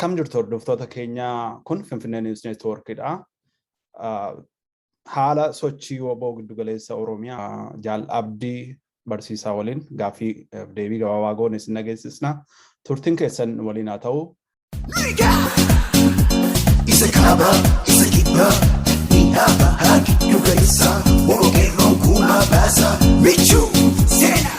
Akkam jirtu hordoftoota keenya, kun Finfinnee News Networkidha. Haala sochii WBO giddugaleessa Oromiyaa Jaal Abdii Barsiisaa waliin gaaffii deebii gabaabaa goone isin dhageessisna. Turtiin keessan waliin haa ta'u. Isa kaaba, isa kibbaa, ni dhaaba haa giddu galeessa, waboo qeerroon kumaa baasa, michuu seenaa.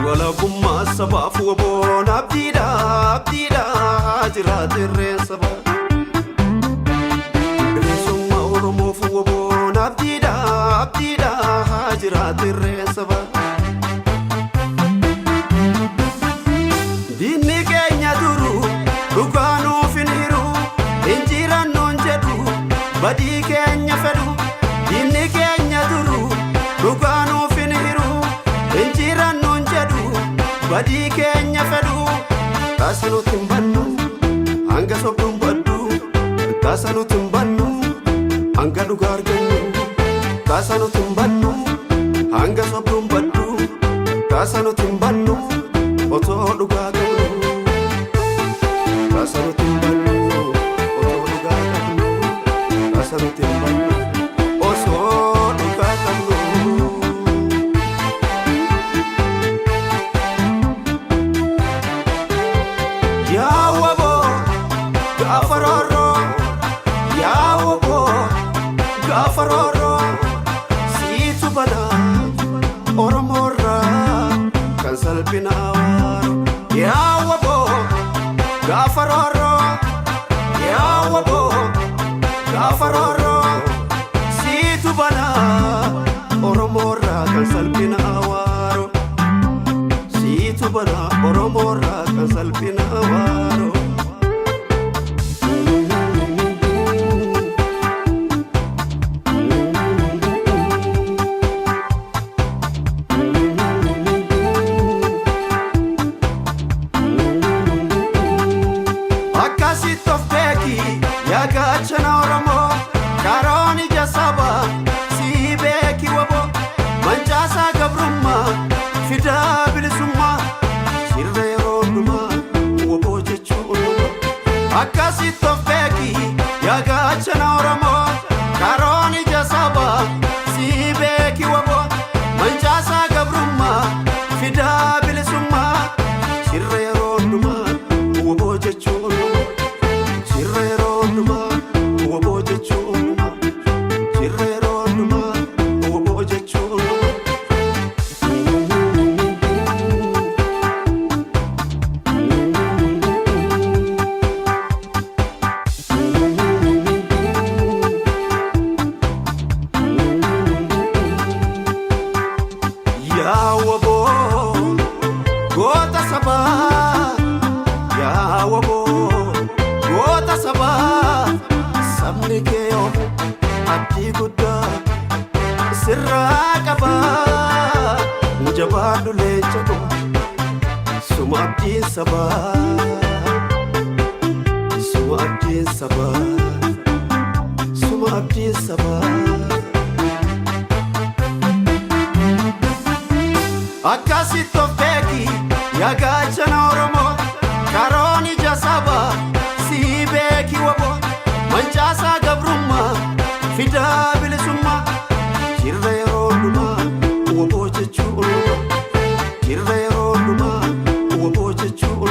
Walabummaa sabaaf WBOn abdiidha, abdiidha, jiraate irreen saba. Bilisummaa Oromoof WBOn abdiidha, abdiidha, jiraate irreen saba. Diinni keenya duru dhugaa nuuf hin hiru, injirannoon jedhu badii keenya fedhu. Diinni keenya duru dhugaa nuuf hin hiru, injirannoon jedhu badii keenya fedhu. Taasa nuti hin bannu hanga sobduun baddu, taasa nuti hin bannu hanga dhugaa argannu, taasa nuti hin bannu hanga sobduun baddu, taasa nuti hin bannu otoo dhugaa qabnu, taasa nuti hin bannu otoo dhugaa qabnu, taasa nuti hin bannu osoo dhugaa qabnu. Yaa WBO gaafa roorroo, yaa WBO gaafa roorroo, siitu banaa Oromoorraa kan salphinaa waaru. Yaa WBO gaafa roorroo, yaa WBO gaafa roorroo, siitu banaa Oromoorraa kan salphinaa waaru. Siitu banaa Oromoorraa kan salphinaa waaru. Akkasitti of beeki yaa gaachana Oromoo, karoon ija saba sii beeki WBO, mancaasaa gabrummaa fidaa bilisummaa, sirra yeroo hundumaa WBO jechuun. Akkasitti of beeki yaa gaachana Oromoo, karoon ija saba sii beeki WBO, mancaasaa gabrummaa fidaa bilisummaa, sirra yeroo hundumaa WBO jechuun, sirra yeroo hundumaa WBO jechuun, sirra yeroo hundumaa WBO jechuun. Yaa WBO goota sabaa, yaa WBO goota sabaa, sabni kee oomu abdii guddaa sirraa qabaa. Jabaadhu leenca koo, suma abdiin sabaa, suma abdiin sabaa, suma abdiin sabaa. Akkasitti of beeki yaa gaachana Oromoo, karoon ija saba sii beeki WBO, mancaasaa gabrummaa fidaa bilisummaa, jirra yeroo hundumaa WBO jechuun, jirra yeroo hundumaa WBO jechuun.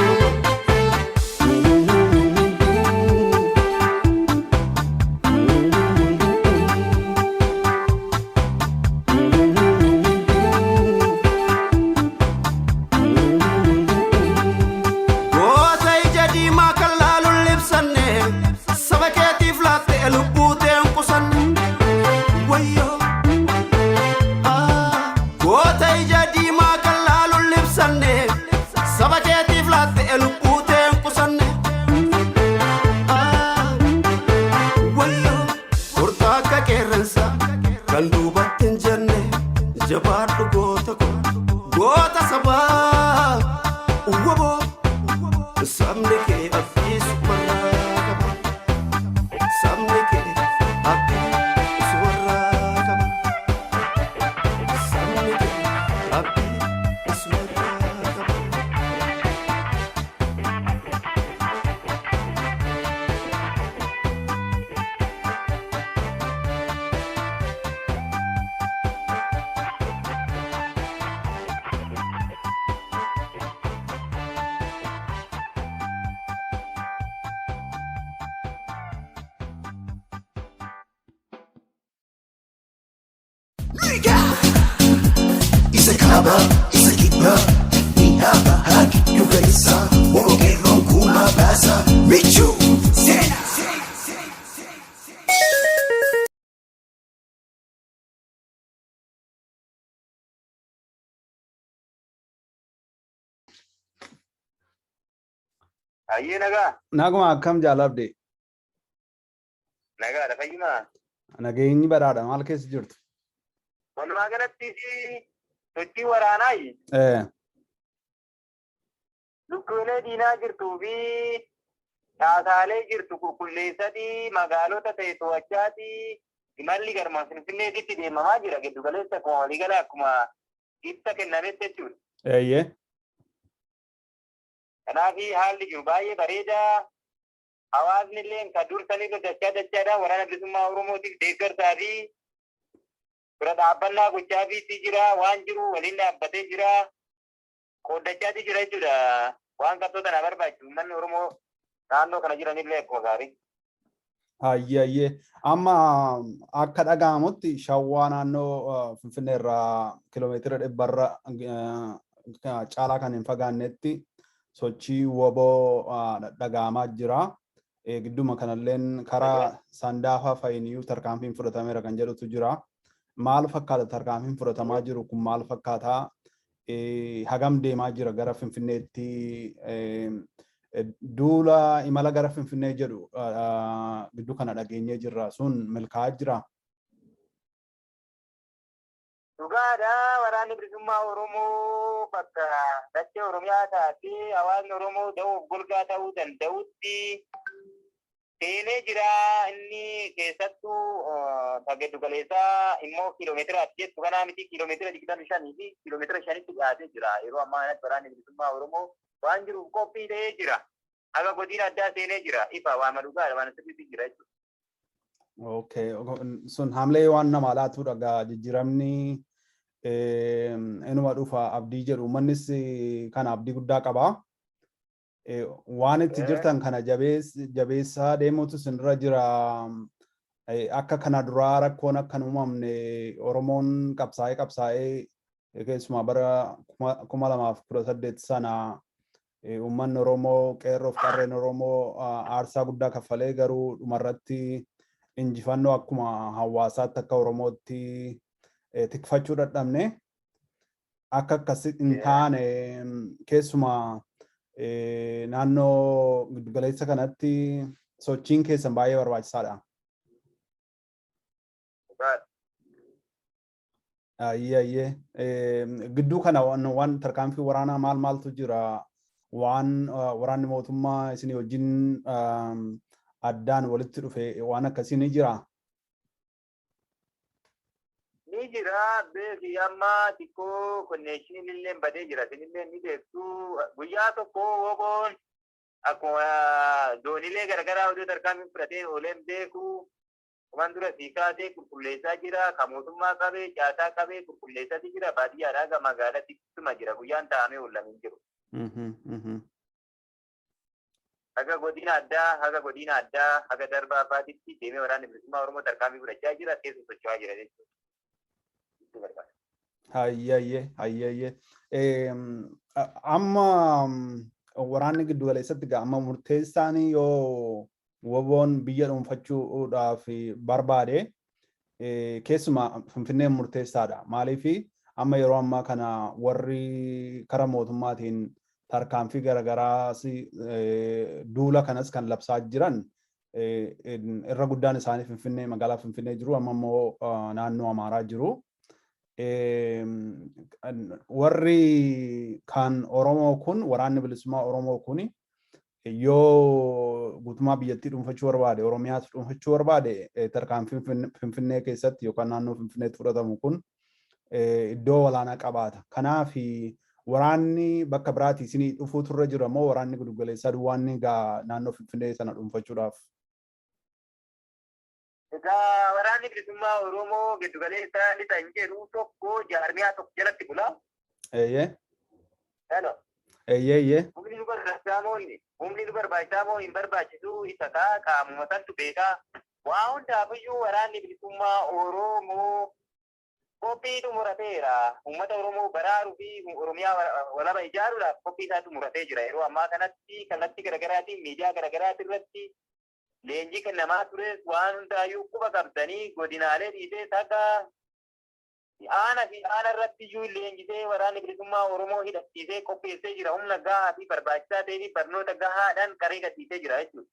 Goota ija diimaa kan laaluun libsanne, saba keetiif laattee lubbuu ta'een qusanne. abdii isumarraa qaba. Sabni keenya abdii isumarraa qaba. Isa kaaba, isa kibbaa, ni dhaaba haa giddu galeessa, Oromoo qeerroon kumaa baasa, michuu seenaa. Ayyee, nagaa. Naguma, akkam Jaal Abdii? Nagaadha, fayyumaa. Nageenyi badhaadha, maal keessa jirtu? Walumaa galatti sochii waraanaa lukkuulee diinaa jirtuu fi caasaalee jirtu qulqulleessatii magaalota ta'e to'achaatii imalli garuma Finfinneetitti deemamaa jira, giddu galeessa akkuma waliigala akkuma ibsa kennametti jechuudha. Kanaaf haalli jiru baay'ee bareedaa. Hawaasni illee kan dur sanirra dachaa dachaadhaan Waraana Bilisummaa Oromootiif deeggarsaa fi bira dhaabbannaa gochaafiitti jira, waan jiru waliin dhaabbatee jira, qooddachaati jira jechuudha. Waan qabsoo tana barbaachisu uummanni Oromoo naannoo kana jiranillee akkuma gaarii. Ayyee, ayyee. Amma akka dhaga'amutti Shawwaa naannoo Finfinnee irraa kiiloomeetira 100rra caalaa kan hin fagaannetti sochii WBO dhaga'amaa jira. Gidduma kanalleen karaa Sandaafaa fayiniyyuu tarkaanfiin fudhatameera kan jedhutu jira. Maal fakkaata tarkaanfiin fudhatamaa jiru kun, maal fakkaata? Hagam deemaa jira gara Finfinneetti? Duula imala gara Finfinnee jedhu gidduu kana dhageenyee jirra. Sun milkaa'aa jira? Dhugaadha, Waraanni Bilisummaa Oromoo bakka dachee Oromiyaa taatee hawaasni Oromoo da'uuf golgaa ta'uu danda'utti seenee jira. Inni keessattuu giddu galeessaa immoo kiiloomeetiraaf jettu kanaa miti, kiiloomeetira 25 fi kiiloomeetira 5tti dhiyaatee jira. Yeroo ammaa kanatti Waraanni Bilisummaa Oromoo waan jiruuf qophii ta'ee jira. Haga godina addaa seenee jira. Ifa waan dhugaadha, waan sirriitti jira jechuudha. Okay. Sun haamlee waan namaa laatudha gaa, jijjiiramni inuma dhufa abdii jedhu, uummannis kana abdii guddaa qaba. Waan itti jirtan kana jabeessaa deemuutu isinirra jira. Akka kana duraa rakkoon akka hin uumamne, Oromoon qabsaa'ee qabsaa'ee keessumaa bara 2018 sana uummanni Oromoo, qeerroof qarreen Oromoo aarsaa guddaa kaffalee, garuu dhumarratti injifannoo akkuma hawaasaatti akka Oromootti tikfachuu dadhabne. Akka akkasi hin taane keessumaa naannoo giddugaleessa kanatti sochiin keessan baay'ee barbaachisaadha. Ayyee, ayyee. Gidduu kana waan tarkaanfii waraanaa maal maaltu jira? Waan waraanni mootummaa isinii wajjin addaan walitti dhufe waan akkasii ni jira? Ni jira, beeki, amma xiqqoo connectioniin illee badee jira. Isinillee ni beektu. Guyyaa tokko WBOn akkuma zoonilee garaagaraa oduu tarkaanfii fudhatee ooleen beeku. Kuman dura sii kaasee qulqulleessaa jira. Ka mootummaa qabee, caasaa qabee qulqulleessaati jira. Baadiyyaadhaa haga magaalaatti ittuma jira. Guyyaan taa'amee oolamee hin jiru. Haga godina addaa haga darbaa abbaatitti deemee Waraanni Bilisummaa Oromoo tarkaanfii fudhachaa jira. Keessa socho'aa jira jechuudha. Hayyee, hayyee, hayyee. Amma waraanni giddu galeessatti amma murteessaan yoo WBOn biyya dhuunfachuudhaaf barbaade keessumaa Finfinneen murteessaadha. Maaliif, amma yeroo ammaa kana warri kara mootummaatiin tarkaanfii garaagaraas duula kanas kan labsaa jiran irra guddaan isaanii Finfinnee, magaalaa Finfinnee jiru, amma immoo naannoo Amaaraa jiru. Warri kan Oromoo kun, Waraanni Bilisummaa Oromoo kun Yoo guutummaa biyyattii dhuunfachuu barbaade, Oromiyaas dhuunfachuu barbaade, tarkaanfiin Finfinnee keessatti yookaan naannoo Finfinneetti fudhatamu kun iddoo olaanaa qabaata. Kanaaf waraanni bakka biraatii isinii dhufuutu irra jira moo waraanni giddugaleessaa duwwaan ni ga'a naannoo Finfinnee sana dhuunfachuudhaaf? Egaa Waraanni Bilisummaa Oromoo giddugaleessaa lixa hin jedhu, tokko jaarmiyaa tokko jalatti bula. Hello. Eeyyee eeyyee. Humni nu barbaachisaa moo hin barbaachisu isa kaa qaamuma santu beekaa. Waa hundaafiyyuu Waraanni Bilisummaa Oromoo qophii xumurateera. Uummata Oromoo baraaruu fi Oromiyaa walaba ijaaruudhaaf qophii isaa xumuratee jira. Yeroo ammaa kanatti kallattii garaagaraatiin miidiyaa garaagaraati irratti leenjii kennamaa tures waan hundaayyuu quba qabdanii, godinaalee dhiisee takka aana fi aana irratti iyyuu leenjisee Waraanni Bilisummaa Oromoo hidhachiisee qopheessee jira. Humna gahaa fi barbaachisaa ta'ee fi barnoota gahaadhaan qaree gadhiisee jira jechuudha.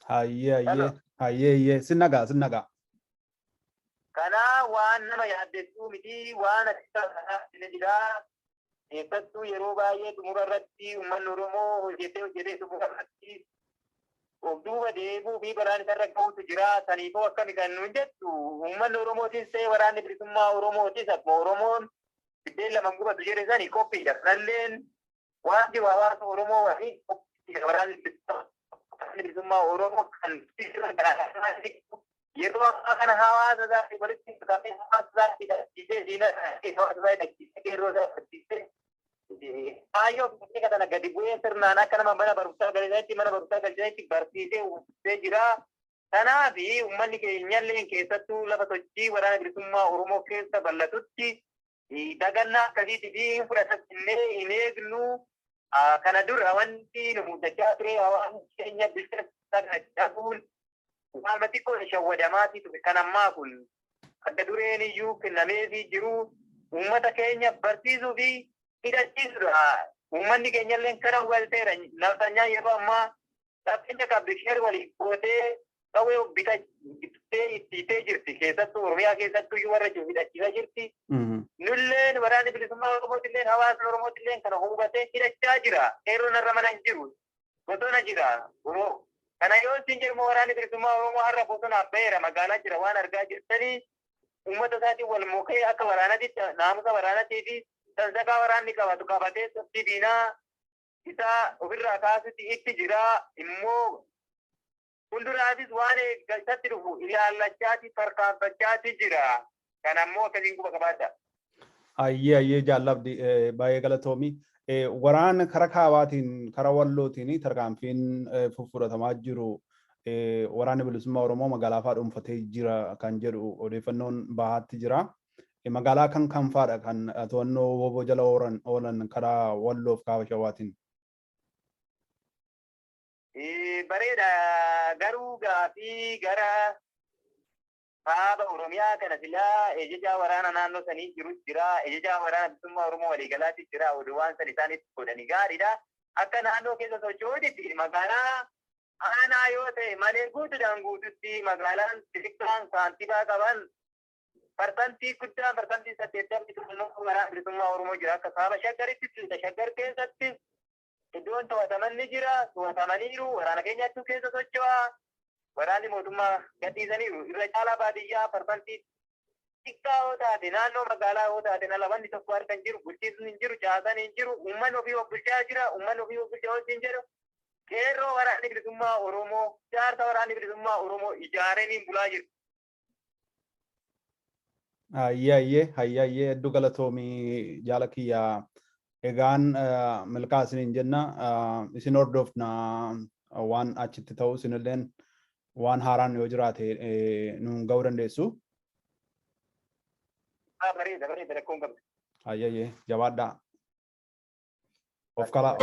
Hayyee hayyee hayyee hayyee, sin nagaa, sin nagaa. Kanaa waan nama yaaddessuu miti, waan asirra jira. Keessattuu yeroo baay'ee xumura irratti uummanni Oromoo hojjetee hojjetee xumura irratti of duuba deebuu fi balaan isarra gahuutu jira. Saniifoo akkami kan nuun jettu, uummanni Oromootis ta'e Waraanni Bilisummaa Oromootis akkuma Oromoon biddeen lama gubatu jedhe sani qophiidha. Kanalleen waan jiru hawaasa Oromoo waliin qophiidha. Waraanni Bilisummaa Oromoo kan yeroo ammaa kana hawaasa isaa walitti makamee, hawaasa isaa hidhachiisee, diina hawaasa isaa hidhachiisee, qeerroo isaa hidhachiisee, kaayyoo fi kana gadi bu'ee sirnaan akka nama mana barumsaa galchanitti mana barumsaa galchanitti barsiisee uwwisee jira. Kanaaf uummanni keenyallee keessattuu lafa sochii Waraana Bilisummaa Oromoo keessa bal'atutti dagannaa akkasiitii fi hin fudhatatinne hin eegnu. Kana dura wanti nu mudachaa ture, hawaasni keenya bilchina kana dhabuun waanuma xiqqoo shawwadamaatii ture. Kan ammaa kun adda dureen iyyuu kennameefii jiru uummata keenya barsiisuu fi hidhachiisuudha. Uummanni keenyallee kana hubateera. Nafxanyaan yeroo ammaa qabeenya qabdi share waliin gootee qawwee bitattee itti jirti. Keessattuu Oromiyaa keessattuu iyyuu warra jiru hidhachiisaa jirti. Nulleen Waraanni Bilisummaa Oromootillee hawaasni Oromootillee kana hubatee hidhachaa jira. Qeerroon har'a mana hin jiru. Bosona jira. Kana yoo isin jedhu, Waraanni Bilisummaa Oromoo har'a bosonaaf baheera, magaalaa jira waan argaa jirtanii. Uummata isaatiin wal mokee akka waraanaatti naamusa waraanaatii fi sansakaa waraanni qabatu qabatee sochii diinaa isaa ofirraa kaasutti itti jira. Immoo fuulduraafis waan eeggachatti dhufu ilaallachaati tarkaanfachaati jira. Kana ammoo akkasiin quba qabaadha. Ayyee ayyee, jaallabdi, baay'ee galatoomi. Waraana kara kaabaatiin, kara Wallootiin tarkaanfiin fudhatamaa jiru, Waraanni Bilisummaa Oromoo magaalaa fa'aa dhuunfatee jira kan jedhu odeeffannoon bahaatti jira. Magaalaa kan kam fa'aadha kan to'annoo WBO jala oolan karaa Walloof kaaba Shawaatiin? Bareeda, garuu gaafii gara kaaba Oromiyaa kana silaa ejejaa waraana naannoo sanii jiru jira. Ejejaa Waraana Bilisummaa Oromoo waliigalaatti jira. Oduuwwan san isaanis godhanii gaariidha. Akka naannoo keessa socho'uutti magaalaa aanaa yoo ta'e malee guutuudhaan guututti magaalaan xixiqqaan saantibaa qaban parsantii guddaa, 80% to'annoo Waraana Bilisummaa Oromoo jira. Akka kaaba Shaggarittis, lixa Shaggar keessattis iddoon to'ataman ni jira. To'atamaniiru. Waraana keenyattuu keessa socho'a. Waraanni mootummaa gadhiisaniiru. Irra caalaa baadiyyaa parsantii xiqqaa yoo taate, naannoo magaalaa yoo taate ala wanni tokko harka hin jiru, bulchiinsi hin jiru, caasaan hin jiru, uummanni ofii of bulchaa jira, uummanni ofii of bulchaa hin jedhu. Qeerroo Waraanni Bilisummaa Oromoo, jaarsa Waraanni Bilisummaa Oromoo ijaaranii bulaa jiru. Hayyee hayyee hayyee hayyee, hedduu galatoomii jaala kiyyaa. Egaan milkaa isiniin jenna, isin hordofna, waan achitti ta'u isinilleen waan haaraan yoo jiraate nuun ga'uu dandeessu. Bareeda bareeda, rakkoon qabdu. Hayyee hayyee, jabaadhaa. Of kalaa.